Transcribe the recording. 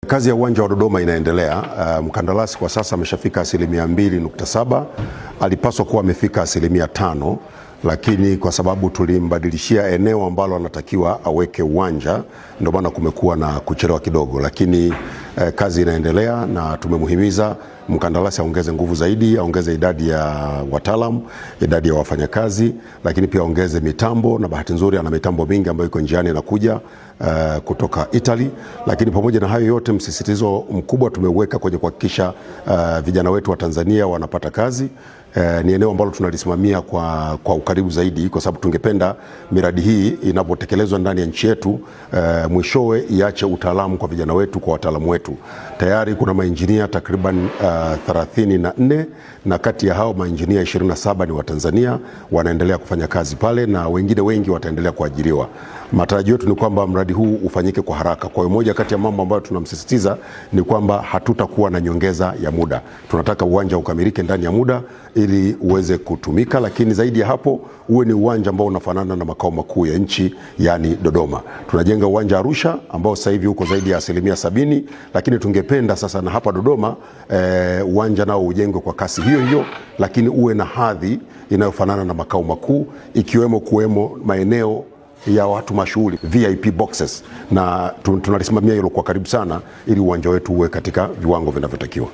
Kazi ya uwanja wa Dodoma inaendelea. Mkandarasi kwa sasa ameshafika 2.7%, alipaswa kuwa amefika 5%, lakini kwa sababu tulimbadilishia eneo ambalo anatakiwa aweke uwanja, ndio maana kumekuwa na kuchelewa kidogo, lakini kazi inaendelea na tumemhimiza mkandarasi aongeze nguvu zaidi, aongeze idadi ya wataalamu, idadi ya wafanyakazi, lakini pia aongeze mitambo, na bahati nzuri ana mitambo mingi ambayo iko njiani inakuja kutoka Italy. Lakini pamoja na hayo yote, msisitizo mkubwa tumeuweka kwenye kuhakikisha vijana wetu wa Tanzania wanapata kazi. Ni eneo ambalo tunalisimamia kwa ukaribu zaidi, kwa sababu tungependa miradi hii inapotekelezwa ndani ya nchi yetu mwishowe iache utaalamu kwa vijana wetu, kwa wataalamu wetu. Tayari kuna mainjinia takriban 34 na kati ya hao mainjinia 27 ni Watanzania wanaendelea kufanya kazi pale na wengine wengi wataendelea kuajiriwa. Matarajio yetu ni kwamba mradi huu ufanyike kwa haraka. Kwa hiyo moja kati ya mambo ambayo tunamsisitiza ni kwamba hatutakuwa na nyongeza ya muda. Tunataka uwanja ukamilike ndani ya muda ili uweze kutumika, lakini zaidi ya hapo uwe ni uwanja ambao unafanana na makao makuu ya nchi, yani Dodoma. Tunajenga uwanja Arusha ambao sasa hivi uko zaidi ya 70%, lakini tungependa sasa na hapa Dodoma uwanja nao ujengwe kwa kasi hiyo hiyo, lakini uwe na hadhi inayofanana na makao makuu, ikiwemo kuwemo maeneo ya watu mashuhuri VIP boxes, na tunalisimamia hilo kwa karibu sana ili uwanja wetu uwe katika viwango vinavyotakiwa.